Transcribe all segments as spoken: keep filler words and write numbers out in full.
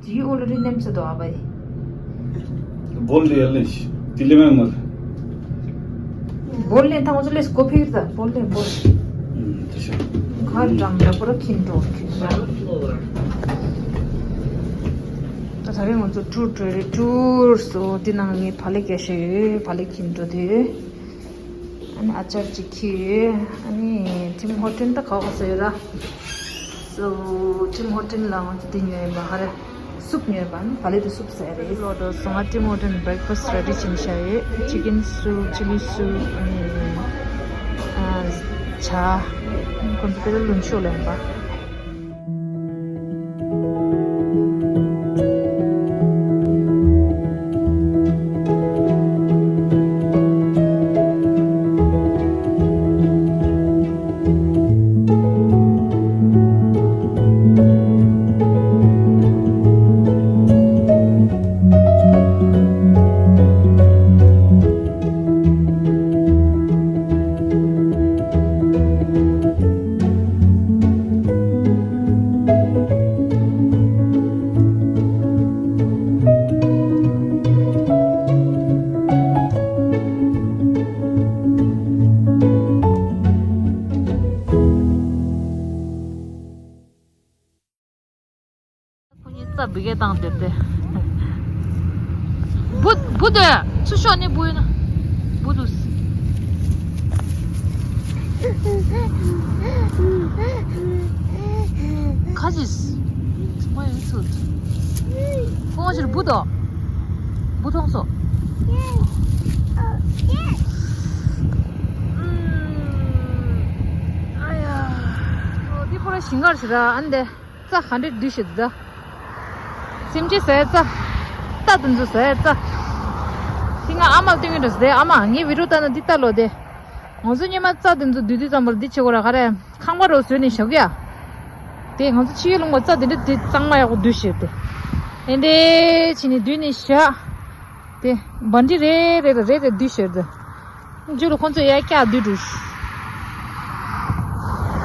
Do you already name the dog? Bol de yalış. Dileme mır. Bol ne tam uzun les kopir da. Bol ne bol. Hmm, teşekkür. Kar jam da pura kinto. ད་ད་རེས་ང་ཚོ་ཊུར་སྤྲོད་རེད། ཊུར་སོ་འདི་ནང་ངས་བག་ལེབ་རྒྱག་ཤེས་ཡོད། བག་ལེབ་འཁྱེར་འགྲོ་དུས། ཨ་ནི་ཨ་ཅར་ཅིག་ཁྱེར་ཡོད། ཨ་ནི་ཊིམ་ཧོ་ཊེལ་ད་ག་པར་ཟེར་ཡོད་ར། སོ་ཊིམ་ཧོ་ཊེལ་ལ་ང་ཚོ་འདི་ཉོས་ཡིན་པ། ཧ་རེ་སུབ་ཉོས་ཡིན་པ། ཨ་ནི་བག་ལེབ་དེ་སུབ་ཟེར་རེད། ལོ་དོ་སོང་ང་ཊིམ་ཧོ་ཊེལ་བྷེག་ཕ་སི་རེ་ཌི་བྱས་ནས་བཞག་ཡོད། ཅི་ཀན་སུབ། ཅི་ལི་སུབ། ཨ་ནི་ཨ་ཇ། ཁོང་ཚོ་དཔེ་ལ་ལུང་ཕྱོགས་ལ་ཡིན་པ། ཁོ་གཉིས་རྩྭ་འབུད་གས་བཏང་སྡོད་དེ། བུ་བུ་དེ་ཚུར་ཤོག་ནི་བུ་ཡིན་ན། བུ་དུས། ཁ་ཅིག་མ་ཡིན་ཚུལ། ཁོང་ཕྱིར་བུ་དོ། བུ་མཐོང་སོ། ཨ་ཡ། འདི་ཁོ་ར་ཞིང་ཁར་ཞིག་ར་ཨ་འདི། རྩྭ་ག་འདྲས་འདུས་ཤིག་འདུག་ད། སེམས་ཅན་ཟ་ཡ་རྩྭ། རྩྭ་དེ་ཚོ་ཟ་ཡ་རྩྭ། དེ་སྔ་ཨ་མ་ལ་སྟོན་གྱི་འདུག་ཟེར། ཨ་མ་ངའི་བི་ཌིའོ་ལྟ་ན་འདི་ལྟ་ལོ་དེ། ང་ཚོ་སྔོན་མ་རྩྭ་དེ་ཚོ་འདུས་དུས་ཙམ་པར་འདི་བྱེད་དགོས་ར། ག་རེ། ཁང་པ་རོ་བཟོས་ནས་བཞག་གི་ཡ། དེ་ང་ཚོ་ཕྱི་ཡུལ་ལུང་པ་རྩྭ་དེ་འདྲ་དེ་གཙང་མ་ཡག་པོ་འདུས་ཤིག་དེ། ཨེ་འདྲས་བྱས་ནས་འདུས་ནས་བཞག་དེ་བན་ཌི་རེ་རེ་ལ་རེ་རེ་འདུས་ཤིག་དེ། མཇུག་ལ་ཁོང་ཚོས་ཡར་བཀྱག་བསྡུས་འདུག་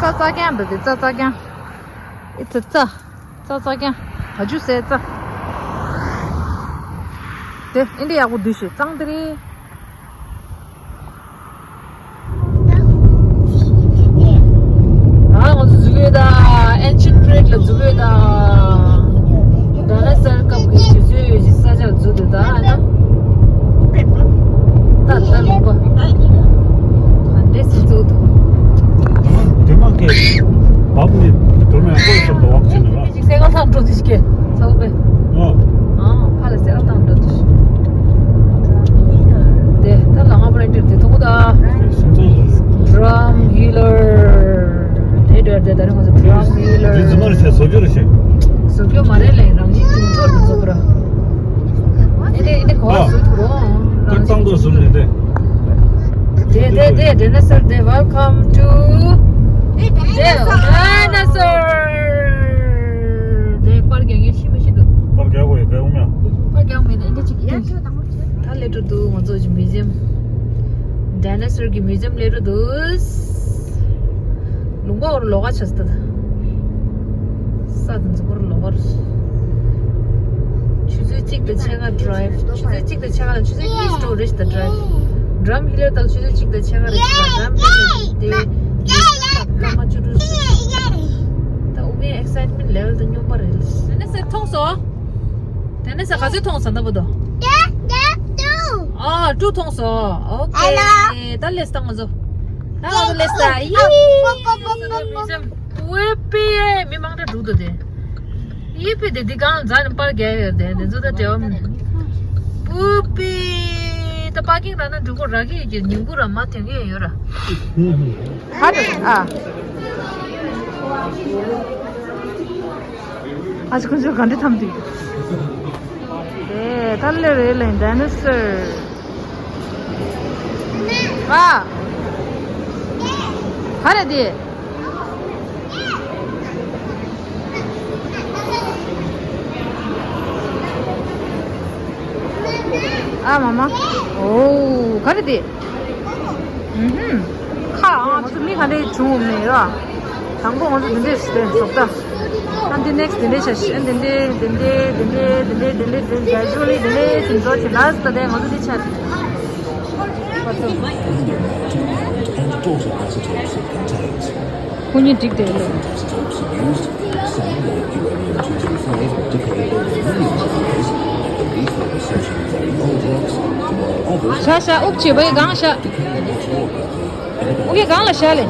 རྩྭ་རྩྭ་རྐྱང་འདུག་དེ། རྩྭ་རྩྭ་རྐྱང་། ཨེ་ཙི་རྩྭ། རྩྭ་རྩྭ་རྐྱང་། བ་ཕྱུགས་ཟ་ཡ་རྩྭ། དེ་ཨེ་འདྲས་ཡག་པོ་འདུས་ཤིག་གཙང་དེ་རེད། ཨ་ང་ཚོ་འཛུལ་ཡོད་ད། Ancient Parade ལ་འཛུལ་ཡོད་ད། ཌའི་ནོ་སར་སྐབས་ཀྱི་དུས་ཚོད་ཡོད་ཀྱི་ས་ཆར་འཛུལ་འདུག་ད། ཨ་ན། ད་ད་ལུང་པ། ཨ་འདྲས་སེ་འཛུལ་འདུག་དེ་མ་ཀེ་བབ་ནས་འགྲོ་ན་ཡང་ཀོ་ཤོབ་ཏུ་བག་ཕྱིན་ནས་ར། ཅིག་སེ་ག་ལྷག་འགྲོ་དུས་ཀེ་ས་འོག་པེ། ཨ། ཨ་ཕ་ལ་སེ་ག་ལྷག་འགྲོ་དུས། དེ་ད་ལ་ང་པར་འདིར་དེ་ཐུག་ད། སེམས་ཙམ་ཟེར། Drum Healer། དེ་འདྲ་དེ་ད་རིང་ང་ཚོ་Drum Healer། འདི་རྫུན་མ་རེད་ཤག་བཟོ་རྒྱུ་རེད་ཤག་བཟོ་རྒྱུ་མ་རེད་ལེ། རང་བཞིན་དུ་ཚོར་དུ་བཟོ་དགོས་ར། ཨེ་དེ་ཨེ་དེ་གོ་བ་ཨ། བཟོ་ཐུབ་རོགས། ཏག་ཏག་ཏག་བཟོ་ནས་དེ། དེ་དེ་དེ་ཌའི་ནོ་སར་དེ། Welcome to the dinosaur། དེ་པར་རྒྱག་ངས་ཤི་མི་ཤི་འདུག་པར་རྒྱག་དགོས་ཡ་ག་ཡོང་ཡ། པར་རྒྱག་མེད་ད་ཨེ་འདྲ་ཅིག་ཡ། ད་སླེབས་འགྲོ་འདུག་ང་ཚོ་ཅིག་མིའུ་ཛི་ཡམ། ཌའི་ནོ་སར་གི་མིའུ་ཛི་ཡམ་སླེབས་འགྲོ་འདུག་ལུང་པ་འོར་ལོག་ག་ཆགས་སོང་ད། ས་དང་འཛུགས་པར་ལོག་པར། ཆུ་ཚོད་གཅིག་དང་ཕྱེད་ཀ་ཌི་རའིབ། ཆུ་ཚོད་གཅིག་དང་ཕྱེད་ཀ་ལ་ཆུ་ཚོད་གཉིས་འགྲོ་རེད་ད་ཌི་རའིབ། Drum Healer དང་ཆུ་ཚོད་གཅིག་དང་ཕྱེད་ཀ་རེད་ད། Drum Healer དེ་སྐར་མ་བཅུ་དྲུག་ད་ཨུ་གའི་ཨེག་སའིཊ་མེན་ཊི་ལེ་ཝལ་དང་སྙོམས་པ་རེད། ཌའི་ནོ་སར་མཐོང་སོང་། ཌའི་ནོ་སར་ག་ཚོད་མཐོང་སོང་ད་བུ་དོ། ཨ་ཀྲུ་མཐོང་སོང་། ཨོ་ཀེ། ད་སླེབས་ད་ང་ཚོ། ད་ང་ཚོ་སླེབས་ད་ཡི། ཝེ་པི་ཨེ་མི་མང་དྲགས་འདུག་དེ། ཡི་པི་དེ་འདི་གང་འཛའ་ནས་པར་རྒྱག་ཡོད་དེ་འདི་ཚོ་ད་འབྲེལ་བ་མི་འདུག་པུ་པི། ད་པར་ཀིང་རག་ན་འགྲིག་གོ་རག་གི་ཡོད་ཀྱི་ཉིན་གུང་ར་མ་ཐོན་གི་ཡོད་ར། ཧ་ད་ཨ། ཨ་ཅག་ཁོང་ཚོ་ག་འདྲ་འཐམ་འདུག་ཨེ་ད་སླེབས་རེད་ལེ་ཌའི་ནོ་སར། ཨ། ག་རེ་དེ། ཨ་མ་མ། ཨོ་ག་རེ་དེ། ཨུ་ཧུམ། ཁ་ཨང་ང་ཚོ་མི་ག་འདྲས་བྱུང་མེད་ར། དང་པོ་ང་ཚོ་འདི་འདྲས་ཞིག་བཟོ་ལྟ། ཨ་འདི་ནེག་སི་འདི་འདྲས་བྱ་ཤི། ཨ་འདི་འདྲས་འདི་འདྲས་འདི་འདྲས་འདི་འདྲས་འདི་འདྲས་འདི་འདྲས་འདི་འདྲས་gradually འདི་འདྲས་ཟིན་བཟོ་བྱེད་ལ་སི་ད་ལྟའི་ང་ཚོ་འདི་ཆ། ཁོ་གཉིས་འགྲིག་དེ་ལོ། ཤ་ཤ་དབུགས་ཆེ་བའི་གང་ཤ། དབུགས་ཀྱི་གང་ལ་ཤ་ལེ།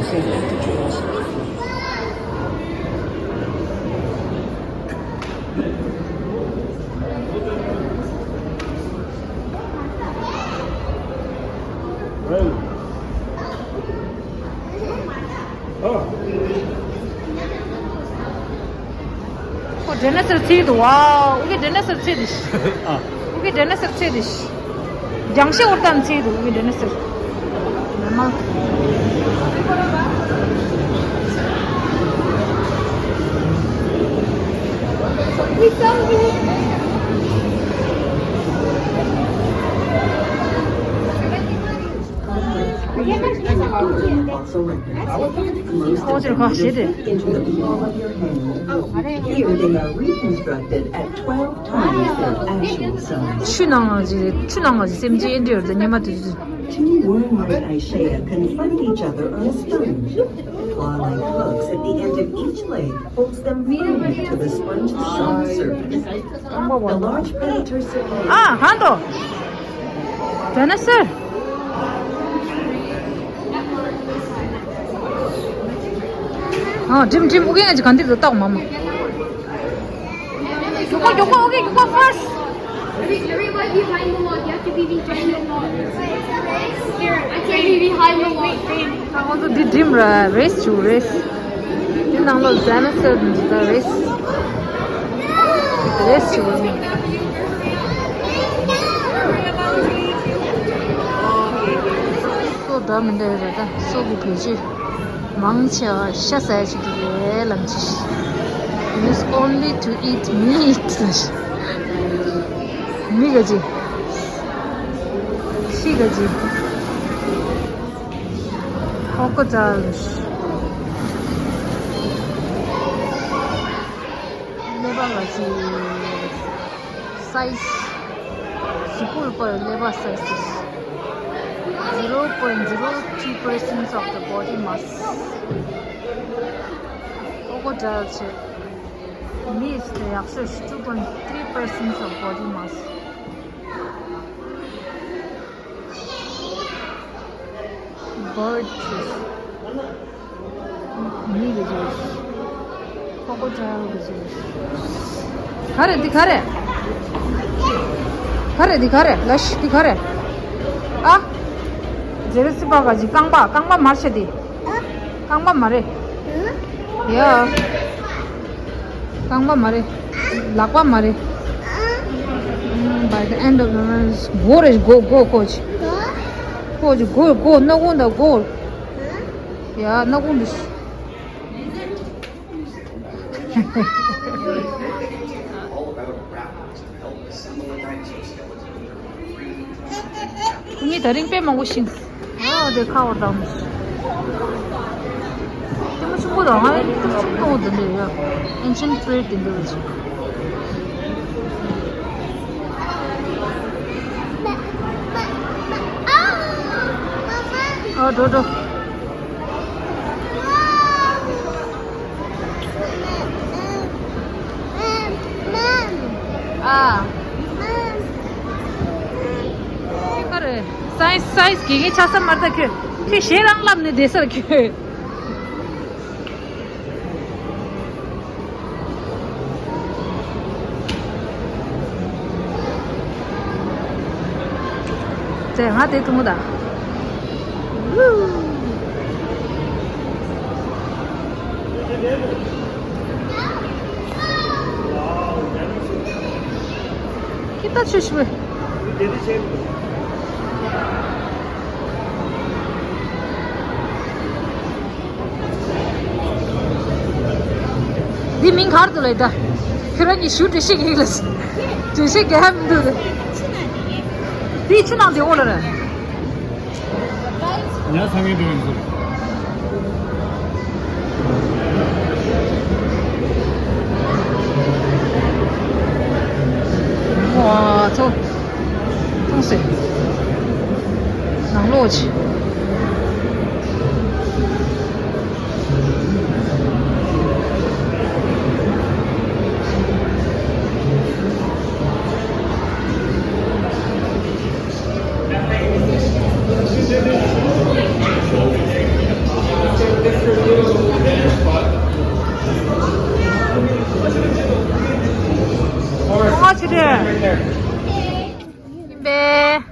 ཁོ་ཌེ་ནེ་སར་ཚིག་འདུག་བ། ཨུ་གེ་ཌེ་ནེ་སར་ཚིག་འདུག་ཨ། ཨུ་གེ་ཌེ་ནེ་སར་ཚིག་འདུག་རྒྱང་ཤེལ་འོར་དམ་ཚིག་འདུག་ཨུ་གེ་ཌེ་ནེ་སར། མ་མ། ཁོང་ཚོར་ཁ་ཤས་ཏེ། Here they are reconstructed at twelve times their actual size. ཆུ་ནང་ང་ཅི་ཆུ་ནང་ང་ཅི་སེམས་ཅན་འདྲེ་ཡོད་ད་ཉི་མ་དུས་ཚོད། Two worm-like Aisheya confront each other on a sponge. Claw-like hooks at the end of each leg holds them firmly to the sponge's soft surface. The large predator similar ཨ་ཧན་ཏོ། ཌེ་ནེ་སར། ཨ་ཌིམ་ཌིམ་ཨུ་གེ་ང་ཅི་ག་འདིར་དུ་བཏགས་མ་མ། མགྱོགས་པོ་མགྱོགས་པོ་ཨུ་གེ་མགྱོགས་པོ་first. Everybody behind the wall. You have to be behind the wall. Here, I can't be behind the wall. ད་ང་ཚོ་འདི་ཌིམ་ར་རེས་བྱུང་རེས། འདི་ནང་ལོགས་ཌེ་ནེ་སར་འདི་ད་རེས། རེས་བྱུང་། སོ་འདྲ་མི་འདྲ་ཡོད་རེད་ད་སོ་གི་བེད་སྤྱོད། མང་ཆེ་བ་ཤ་ཟ་ཡ་ཞིག་འདུག་གས་ལམ་ཆེ། Use only to eat meat. མི་ག་ཅི། ཤི་ག་ཅི། ཨོ་ཀོ་ཙལ། ཀླད་པ་ག་ཅི། Size. གཟུགས་པོའི་ཀླད་པ་size is zero point zero three percent of the body mass. Crocodile ཆེ། མི་ཡི་ཡག་ཤོས་two point three percent of body mass. Bird ཆེ། མི་གི་ཅིག Crocodile གི་ཅིག་ག་རེ་འདི་ག་རེ། ག་རེ་འདི་ག་རེ། ལ་ཤི་འདི་ག་རེ། ཨ། ཇེ་རེ་སི་པ་ག་ཅིག་རྐང་པ་རྐང་པ་མར་ཤ་འདི། རྐང་པ་མ་རེད། ཡ། རྐང་པ་མ་རེད། ལག་པ་མ་རེད། By the end of the month མགོ་རེད། མགོ་མགོ་ཀོ་ཅི། ཀོ་ཅི་མགོ་མགོ་སྣ་ཁུང་དང་མགོ། ཡ་སྣ་ཁུང་འདི། ཁོ་གཉིས་ད་རིང་དཔེ་མང་པོ་ཤིང་། ཨ་དེ་ཁ་བར་དང་། ལྟད་མོ་ཆེན་པོ་དང་ཨ་ལྟད་མོ་ཆེན་པོ་དེ་འདྲ་ཡོད། Ancient period དེ་འདྲ་རེད། ཨ་འགྲོ་འགྲོ། ཨ། ཁ་རེ། སའིན་སི་སའིན་སི་དགེ་རྒན་ཆགས་ས་མ་རེད་ད་ཁྱོད། ཁྱོད་ཞེ་རང་ལབ་ནས་བསྡད་ས་རེད་ཁྱོད། ཙེ་ང་དེ་ཐུང་ངུ་ད། ཁྱི་ད་ཆུ་ཆུ། འདི་མིང་ག་རེ་འདུག་ལབ་ད། ཁྱོད་རང་གིས་ཞུ་འགྲེལ་བཤད་གི་ལ། འགྲེལ་བཤད་ག་ཧ་མི་འདུག་ལ། འདི་ཆུ་ནང་འདི་འོ་ལ་ར། ཉ་ཚང་གི་འདུག་ཡིན་ཟེར། ཚོ། ཐོང་སེ། ནང་ལོགས་ཅི། ཨ་ཆེ་དེ། ཡིན་པས།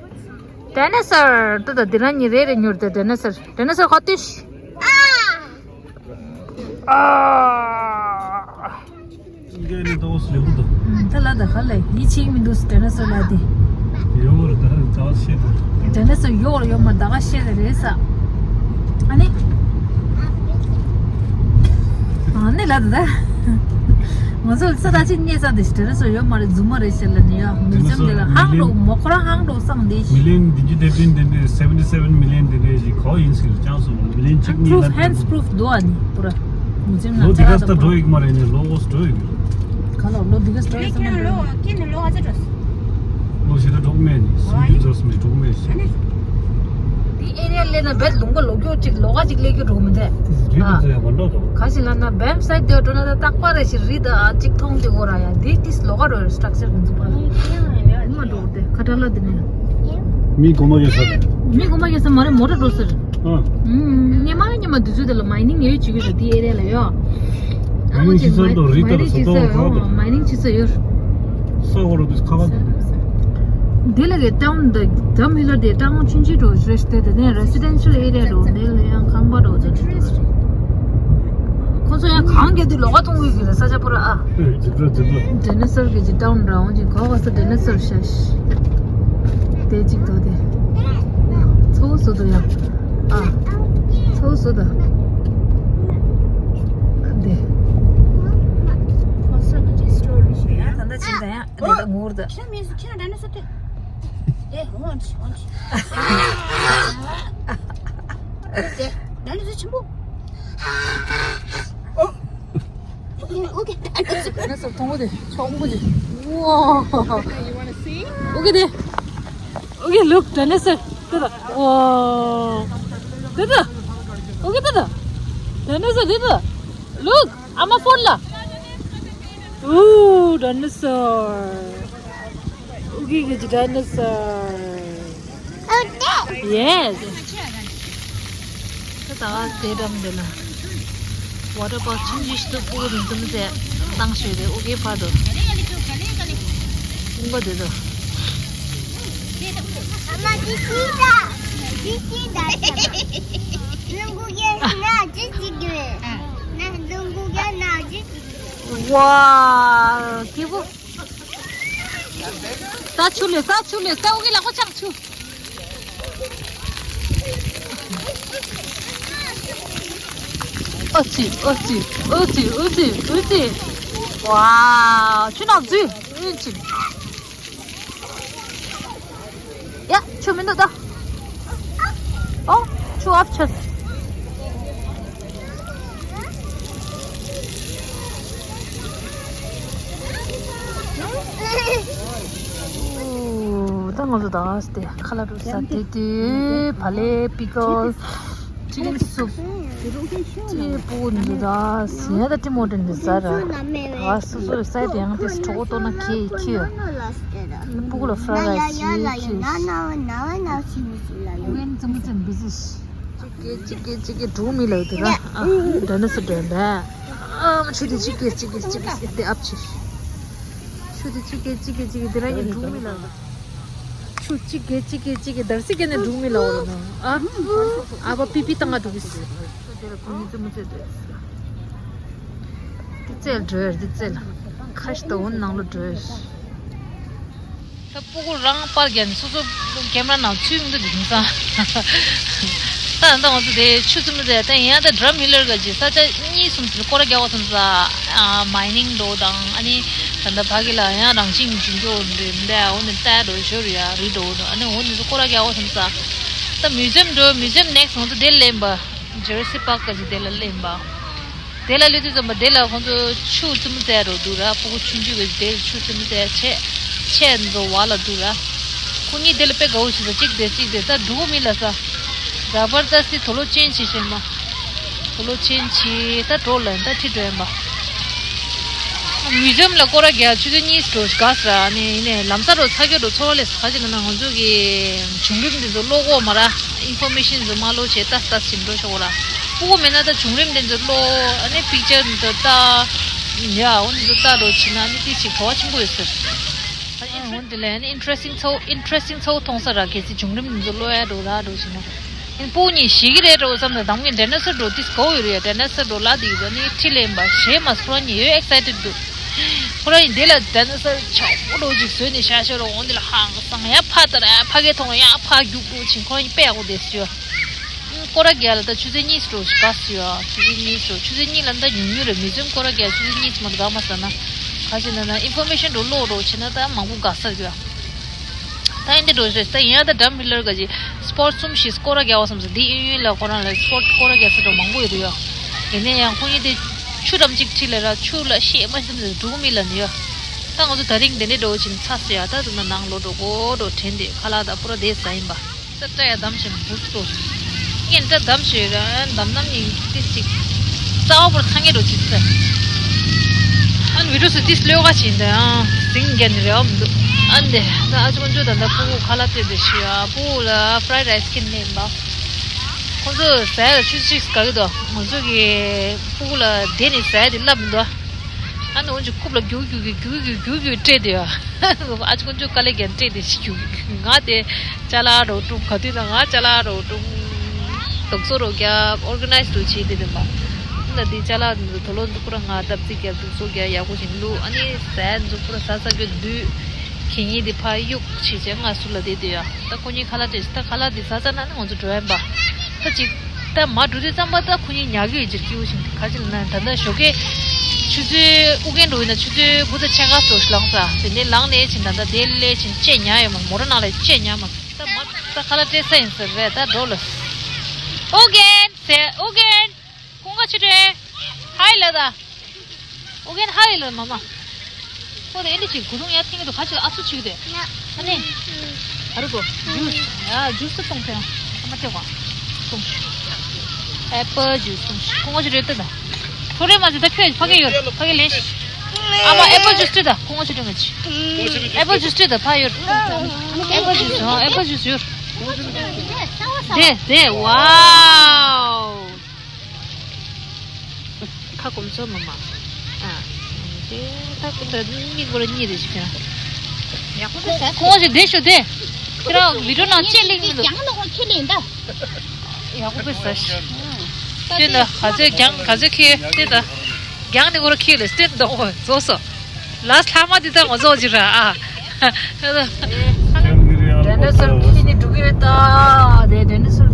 ཌའི་ནོ་སར་ཏུ་ད་འདི་རང་ཉིད་རེ་རེ་ཉུར་ཏེ་ཌའི་ནོ་སར་ཌའི་ནོ་སར་ཁོ་ཏུ་ཤི། ཨ། འགན་ནི་ཏོག་སུ་ལེགས་འདུག་ད་ལ་ད་ཁ་ལེ་ཡིད་ཆེས་མི་འདུག་ཌའི་ནོ་སར་ལ་དེ། ཡོད་རེད་ད་ད་ཤེས་འདུག་ཌའི་ནོ་སར་ཡོད་རེད་ཡོད་མ་ད་ག་ཤེས་རེད་རེད་ས། ཨ་ནི། ཨ་ནི་ལ་ད་ད། ང་ཚོ་ས་ད་ཅི་རྙེད་ས་དེ་ཌའི་ནོ་སར་ཡོད་མ་རེད་རྫུན་མ་རེད་ཤེས་ལ་ནི་ཡ་མི་ཚེམ་དེ་ལ་ཧང་རོ་མོ་ཁོ་རང་ཧང་རོ་སང་དེ་ཤི། མི་ལིན་བདུན་ཅུ་དེ་བདུན་དེ་འདྲས་སེ་ཝེན་ཊི་སེ་ཝེན་མི་ལིན་དེ་འདྲས་ཞིག་གོ་ཡིན་ཟེར་ཅང་སོང་མི་ལིན་གཅིག་གཉིས་པུ་རུཕ་ལ་ཧན་སི་པུ་རུཕ་འདུག་ཨ་ནི་པུ་ར། མི་ཚེམ་ལོ་ན་དེ་ག་ས་འགྲོ་ཡིག་མ་རེད་ནི་ལོ་ངོ་སུ་འགྲོ་ཡིག་ག་ལོ་ལོ་དེ་ག་ས་འགྲོ་ཡིག་ས་མ་འགྲོ། ཁྱེད་ནི་ལོ་ཨ་ཙི་འགྲོ། ལོ་ཞེ་ད་འགྲོ་མེད་ནི་སུ་འདི་ཚོ་སུ་མི་འགྲོ་མེད་ཤི། དེ་ཨེ་རི་ཡ་ལས་ན་བེད་ལུང་པ་ལོག་རྒྱུ་གཅིག་ལོག་ག་གཅིག་ལས་རྒྱུ་འགྲོ་མི་འདུག་རི་དུ་ཚོ་ཡང་མ་འགྲོ་དོ། ག་ཞིག་ལ་ན་བེམ་སའི་དེ་འགྲོ་ན་ད་རྟག་པ་རེ་ཞིག་རི་ད་ཨ་གཅིག་མཐོང་དེ་གོ་ར་ཡ་དེ་ཏིས་ལོག་ག་འགྲོ་སི་ཊག་ཅར་དེ་ཚོ་པ། ཉི་མ་འགྲོ་དེ་ཁ་ཏ་ལ་དེ་ནས། མི་གོ་མ་ཡོད་ས་རེད། མི་གོ་མ་ཡོད་ས་མ་རེད་མོ་ཊ་འགྲོ་ཟེར། ཨ། ཉི་མ་ཉི་མ་དུས་ཚོད་དེ་ལ་མའི་ནིང་ཡོད་ཅིག་ཡོད་ས་དེ་ཨེ་རི་ཡ་ལ་ཡོད། མའི་ནིང་ཅི་ས་འགྲོ་རི་ད་ལ་ས་ཏོ་ཁ་ཏོ། མའི་ནིང་ཅི་ས་ཡོད། ས་འོ་རོ་དུས་ཁ་ཁ་དུ། དེ་ལ་གི་ཊའུན་དེ་ཌམ་ཧི་ལ་དེ་ཊའུན་ཆུན་ཆུན་འགྲོ་རེ་ཞིག་དེ་དེ་ནས་རེ་སི་ཌེན་ཤལ་ཨེ་རི་ཡ་འགྲོ་དེ་ལ་ཡང་ཁང་པ་འགྲོ་དེ་འགྲོ་དེ་རེད། ཁོ་ཚོ་ཡང་གང་རྒྱག་དུས་ལོག་ག་གཏོང་གི་ཡོད་རེད་ས་ཆ་པུ་ར་ཨ། ཨེ་ཇི་འདྲ་ཇི་འདྲ། ཌའི་ནོ་སར་གི་ཇི་ཌའུན་ར་འོང་ཅིག་གོ་ག་ས་ཌའི་ནོ་སར་ཤ་ཤ། དེ་གཅིག་དོ་དེ། ཚོ་བོ་བཟོ་དོ་ཡ། ཨ། ཚོ་བོ་བཟོ་དོ། དེ། ད་ལྟ་ཅིག་ད་ཡ། དེ་ད་ངུར་ད། ཁྱེད་མི་སུ་ཁྱེད་ཌའི་ནོ་སར་དེ། དེ་འོང་ཅི་འོང་ཅི། དེ་ཌའི་ནོ་སར་ཆེན་པོ། ཨོ། ཨོ་ཁེ། ཌའི་ནོ་སར་མཐོང་གོ་དེ་ཆོག་མོ་དེ། ཝ། ཨོ་ཁེ་དེ། ཨོ་ཁེ་ལུག་ཌའི་ནོ་སར་དེ་ད། ཝ། དེ་ད། ཨོ་ཁེ་དེ་ད། ཌའི་ནོ་སར་དེ་ད། ལུག་ཨ་མ་ཕོན་ལ། ཨུ་ཌའི་ནོ་སར། ཨོ་ཁེ་གི་ཌའི་ནོ་སར། Yes. ད་ད་དེ་འགྲམ་དེ་ལ་ཝ་ཊར་པཱག་ཆུང་ཆུང་ཞིག་ཏུ་སྤུ་གུ་རིང་ཙམ་ཟེ་བཏང་ཞོད་དེ་ཨོ་ཀེ་ཕར་དུ་ལུང་པ་དེ་དུ། ཝ། ཁེ་པོ། ས་ཆུ་ལས་ས་ཆུ་ལས་ས་འུ་གི་ལ་ཁོ་ཆག་ཆུ། ཨོ་ཙི་ཨོ་ཙི་ཨོ་ཙི་ཨོ་ཙི་ཨོ་ཙི། ཝ། ཆུ་ནག་ཙི་ཨོ་ཙི། ཡ། ཆུ་མི་འདུག་ད། ཨོ། ཆུ་ཨབ་ཆད། ད་ང་ཚོ་ད་སྟེ་ཁ་ལག་འགྲོ་ས་དེ་དུས་བ་ལེ་པི་ཀལ། ཅི་ཀན་སུབ། ཅི་པུ་གུ་འདི་ད་ཟེར་ད་ཏི་མོ་ཏི་འདི་ཟ་ར། ད་སོ་སོའི་སའི་དེ་ཡང་དེ་གྲོགས་པོ་ལྟོགས་ན་ཁྱི་ཁྱི། པུ་གུ་ལ་ཧྥ་རའི་རའི་སི་ཁྱི། ཝེན་ཙམ་ཙམ་བི་ཟི་ཤི། གཅིག་གི་གཅིག་གི་གཅིག་གི་འབྲུག་མི་ལ་དེ་ར། ཨ་འདྲ་ན་སུ་འདྲ་འདྲ། ཨ་མ་ཆུ་དེ་གཅིག་གི་གཅིག་གི་གཅིག་གི་དེ་ཨབ་ཆི། ཆུ་དེ་གཅིག་གི་གཅིག་གི་གཅིག་གི་དེ་ར་ཡི་འབྲུག་མི་ལ། ཆུ་གཅིག་གི་གཅིག་གི་གཅིག་གི་དར་སི་གི་ནས་འབྲུག་མི་ལ་འོ་ར་ན། ཨ། ཨ་བ་པི་པི་བཏང་ང་འགྲོ་གི་སི། དེ་ལ་ཁོ་གཉིས་ཙི་མོ་ཙེ་དེ། དེ་ཙེ་ལ་འགྲོ་ཡར་དེ་ཙེ་ལ། ཁ་ཤི་ཏོ་འོན་ནང་ལ་འགྲོ་ཡར། ད་སྤུ་གུ་རང་པར་རྒྱག་ནས་སོ་སོ་ཀེམ་ར་ནང་ཚུད་མི་འདུག་དེ་དེང་སང་། ད་ད་ང་ཚོ་དེ་ཆུ་ཙི་མོ་ཙེ་ད་ཡིན་ཡང་ད་ཌ་རམ་ཧི་ལར་ག་ཅིག་ས་ཆ་གཉིས་གསུམ་ཙི་སྐོར་ར་རྒྱག་པ་སོང་ཙ། ཨ་མའི་ནིང་འགྲོ་དང་ཨ་ནི་ད་ད་ཕ་གི་ལ་ཡང་རང་བཞིན་འཇུག་འགྲོ་འདྲེ་འདྲེ་འོ་ནི་ལྟ་འགྲོ་ཞོར་ཡ་རི་འགྲོ་དང་ཨ་ནི་འོ་ནི་སྐོར་ར་རྒྱག་པ་སོང་ཙ། ད་མིའུ་ཛི་ཡམ་འགྲོ། མིའུ་ཛི་ཡམ་ནེག་སི་ང་ཚོ་དེ་ལེན་པ། ཇུ་ར་སི་པཱག་ག་ཅིག་དེ་ལ་ལེན་པ། དེ་ལ་སླེབས་དུས་ཙམ་པ་དེ་ལ་ཁོང་ཚོ་ཆུ་ཙི་མོ་ཙེ་རོ་འདུག་ར། སྤུ་གུ་ཆུང་ཆུང་གི་དེ་ཆུ་ཙི་མོ་ཙེ་བྱས། ཆས་འཛོ་བ་ལ་འདུག་ར། ཁོ་གཉིས་དེ་ལ་དཔེ་དགའ་བོ་ཞིག་ད་གཅིག་དེ་གཅིག་དེ་ད་འགྲོ་གི་མི་ལ་ས། ར་བར་ད་སི་དོ་ལོ་ཅན་ཆི་ཤེ་མ། དོ་ལོ་ཅན་ཆི་ད་འགྲོ་ལ་ད་ཁྲི་འགྲོ་ཡིན་པ། མིའུ་ཛི་ཡམ་ལ་སྐོར་ར་རྒྱག་ཆུ་ཚོད་གཉིས་འགྲོ་དགའ་ས་ར་ནི་ཡིན་ནས་ལམ་ས་རོ་ཚ་གྱོད་རོ་ཚོར་བ་ལས་ཁ་ཅིག་ན་ང་ཚོ་གི་བྱུང་རིམ་འདི་ཚོ་ཀློག་གོ་མ་ར། ཨིན་ཕོར་མེ་ཤན་ཚོ་མ་ཀློག་བྱས་ལྟ་ལྟ་ཞིག་འགྲོ་ཤོག་ར། སྤུ་གུ་མེད་ན་ད་བྱུང་རིམ་དེ་ཚོ་ཀློག་ཨ་ནི་པིག་ཅར་འདི་ཚོ་ལྟ། ཡ་འོ་འདི་ཚོ་ལྟ་འགྲོ་ཕྱིན་ན་ཨ་ནི་ཏི་ཞིག་གོ་བ་ཆེན་པོ་ཡོད་ཟེར། ཨ་ནི་འོ་འདི་ལས་ཨ་ནི་ཨིན་ཊི་རེ་སི་ཊིང་ཚོ་ཨིན་ཊི་རེ་སི་ཊིང་ཚོ་མཐོང་ས་ར་གལ་སྲིད་བྱུང་རིམ་འདི་ཚོ་ཀློག་ཡ་འགྲོ་ར་འགྲོ་ཕྱིན་ན། ཨ་ནི་སྤུ་གུ་གཉིས་ཞིག་གི་རེད་འགྲོ་བསམ་ད་དང་གི་ཌའི་ནོ་སར་འགྲོ་ཏིས་གོ་ཡོད་རེད་ཡ། ཌའི་ནོ་སར་འགྲོ་ལ་འདི་ཡོད་ཨ་ནི་ཁྲི་ལེན་པ་ཞེས་མ་སོ་ར་ཉི་ཡོད་ཨེག་སའི་ཊེཌ་འདུག་ཁོ་རང་ཡིན་དེ་ལ་ཌའི་ནོ་སར་ཆག་པོ་འགྲོ་ཅིག་བཟོས་ནས་ཤ་ཤ་རོ་འོང་དེ་ལ་ཧང་སང་ཡ་ཕ་ད་ར་ཕ་གི་མཐོང་ཡ་ཕ་རྒྱུག་འགྲོ་ཕྱིན་ཁོ་རང་ཡིན་པས་འོ་དེ་སུ་ཡོད། སྐོར་ར་རྒྱག་ལ་ད་ཆུ་ཚོད་གཉིས་སུ་འགྲོ་ཞིག་ག་སུ་ཡོད་ཆུ་ཚོད་གཉིས་སུ་ཆུ་ཚོད་གཉིས་ལ་ད་ཉུང་ཉུང་རེད་མི་ཚོན་སྐོར་ར་རྒྱག་ཆུ་ཚོད་གཉིས་སུ་མ་འགྲོ་ག་མ་ཟ་ན་ག་ཞིག་ན་ན་ཨིན་ཕོར་མེ་ཤན་འགྲོ་ཀློག་འགྲོ་བྱེད་ན་ད་མང་པོ་དགའ་ས་ཡོད། ད་ཨིན་དེ་འགྲོ་ཞེས་ད་ཡིན་ཡ་ད་ཌམ་ཧི་ལར་ག་ཅི་སྤོར་ཊི་གསུམ་ཞིག་སྐོར་ར་རྒྱག་བ་བསམ་ས་འདི་ཨིན་ཡུན་ལ་ཁོ་རང་ལ་སྤོར་ཊི་སྐོར་ར་རྒྱག་ས་འགྲོ་མང་པོ་ཡོད་དུ་ཡོད། ཡིན་ན་ཡང་ཁོ་གཉིས་དེ་ཆུ་འགྲམ་གཅིག་ཁྲིད་ལ་ར་ཆུ་ལ་ཤེས་མ་ཤེས་འགྲོ་གི་མི་ལ་ནི་ཡོད། ད་ང་ཚོ་ད་རིང་དེ་འདྲའི་འགྲོ་བཞིན་ཚ་སེ་ཡ་ད་དུ་ན་ནང་ལོ་འགྲོ་གོ་འགྲོ་དྲན་དེ་ཁ་ལག་ད་པུ་ར་དེ་ཟ་ཡིན་པ། ད་ལྟ་ཡ་དམ་ཞིང་འབུར་ཏོ། ངས་ད་དམ་ཞོས་ར་དམ་དམ་ནི་ཏིས་ཅིག་རྩ་བ་པོར་ཚང་ངེ་འགྲོ་ཅིག་ས། ཨན་བི་ཌིའོ་སུ་ཏིས་ལོས་ག་ཕྱིན་ད་ཡང་ཟིང་རྒྱན་རེ་བ་མི་འདུག་ཨན་དེ་ད་ཨ་ཅོ་ཀོན་ཅོ་ད་ད་ཕྲུ་གུ་ཁ་ལག་སྤྲད་དེ་ཤི་ཡ་ཕྲུ་གུ་ལ་ཧྥ་རའི་རའི་སི་ཁྱེར་ནས་ཡིན་པ། ཁོང་ཚོ་ཟ་ཡ་ཆུ་ཅིག་ག་གི་དོ་ང་ཚོ་གི་ཕྲུ་གུ་ལ་དེ་ནི་ཟ་ཡ་དེ་ལབ་མི་འདུག་ཨ་ནི་འོན་ཅིག་རྐུབ་ལ་རྒྱུག་རྒྱུག་གི་རྒྱུག་རྒྱུག་རྒྱུག་རྒྱུག་སྤྲད་དེ་ཡ། ཨ་ཅོ་ཀོན་ཅོ་དཀའ་ལས་རྒྱག་སྤྲད་དེ་ཞིག་རྒྱུག་རྒྱུག་ང་དེ་ཅ་ལག་རོ་ཀྲུང་ག་དུས་ན་ང་ཅ་ལག་རོ་ཀྲུང་དུག་སོ་རོ་རྒྱབ་ཨོར་ག་ནའི་ཛི་རུ་བྱེད་དེ་དེ་མ། ཨ་ནི་དེ་ཅ་ལག་འདི་དོ་ལོ་འདི་པུ་ར་ང་བཏབ་རྩིས་རྒྱབ་དུག་སོ་རྒྱབ་ཡག་པོ་ཞིག་བླུག་ཨ་ནི་ཟས་འདི་པུ་ར་ཟ་ཟ་རྒྱུ་དུས་ཁེ་ཉིན་དེ་ཕ་གཡུག་བྱེད་བྱས་ང་ཟུར་ལ་བསྡད་དེ་ཡ། ད་ཁོ་གཉིས་ཁ་ལག་སྤྲད་ཤིག་ད་ཁ་ལག་འདི་ཟ་ཟ་ན་ནི་ང་ཚོ་འགྲོ་ཡ་ཡིན་པ། ད་ཅིག་ད་མ་འགྲོ་དུས་ཙམ་པ་ད་ཁོ་གཉིས་ཉལ་གི་ཡོད་ཅིག་སྐྱིད་པོ་ཞིག་ག་ཅི་ལ་ན་ད་ལྟ་ཞོགས་ཀས་ཆུ་ཚོད་ཨུ་རྒྱན་འགྲོ་ཡིན་ན་ཆུ་ཚོད་དགུ་དང་ཕྱེད་ཀ་སོགས་ཤིག་ལངས་ས་དེ་ནས་ལངས་ནས་ཕྱིན་ད་ལྟ་དེ་ལས་ཕྱིན་ཅེ་ཉལ་ཡོད་མ་མོ་ར་ནང་ལ་ཅེ་ཉལ་མ་ད་མ་ད་ཁ་ལག་སྤྲད་ས་ཡིན་ཟེར་རེད་ད་འགྲོ་ལ། ཨུ་རྒྱན་ཟེར་ཨུ་རྒྱན། ཀུན་དགའ་ཆོས་སྒྲོན། ཧའི་ལབ་ད། ཨོ་རྒྱན་ཧ་ལས་ལ་མ་མ། ཁོ་དེ་ཨེ་འདྲ་ཅིག་གུ་དུང་ཡ་ཐིང་གི་འདུག་ག་ཅིག་ཨ་ཚུ་ཅིག་དེ། ཨ་ནི། ཨ་རུ་གོ་ཇུས། ཡ་ཇུས་སུ་གཏོང་ཐེངས་ཨ་མ་ཐེ་བ། གཏོང་། ཨེ་པལ་ཇུས་གཏོང་ཁོང་ཅི་རེད་ལྟ་ད། ཁོ་རེ་མ་ཟི་ད་ཁྱོད་ཕ་གི་ཡོད་ཕ་གི་ལེན་ཤི། ཨ་མ་ཨེ་པལ་ཇུས་ལྟ་ད་ཁོང་ཅི་རེད་ང་ཅི། ཨེ་པལ་ཇུས་ལྟ་ད་ཕ་ཡོད། ཨེ་པལ་ཇུས་ཨ་ཨེ་པལ་ཇུས་ཡོད། དེ་དེ་ཝའོ། ཁ་སྐོམ་ཚོད་མ་མ། ཨ། དེ་ད་ཀུན་ད་མིག་བོར་གཉིས་རེ་ཞིག་ཀྱང་། ཡག་པོ་ཟ། ཁོང་ཞིག་བསྡད་ཤོག་དེ། ཁྱེད་རང་བི་ཌིའོ་ནང་ཅེས་གླེང་མི་འདུག་རྒྱང་ལ་ཁོང་ཁྱེད་ལེན་ད། ཡག་པོ་དཔེ་ཟ་ཤི། དེ་ད་ག་ཚོད་རྒྱང་ག་ཚོད་ཁྱེད་དེ་ད། རྒྱང་ནི་བོར་ཁྱེད་ལས་སྟེ་འདོག་བཟོ་སོ། ལ་ལྷ་མ་དེ་ད་ང་ཚོ་ཅི་ར་ཨ། དེ་འདྲ་ཚོར་ཁྱེད་ནི་འགྲོ་གི་རེད་ད། དེ་དེ་འདྲ་ཚོར།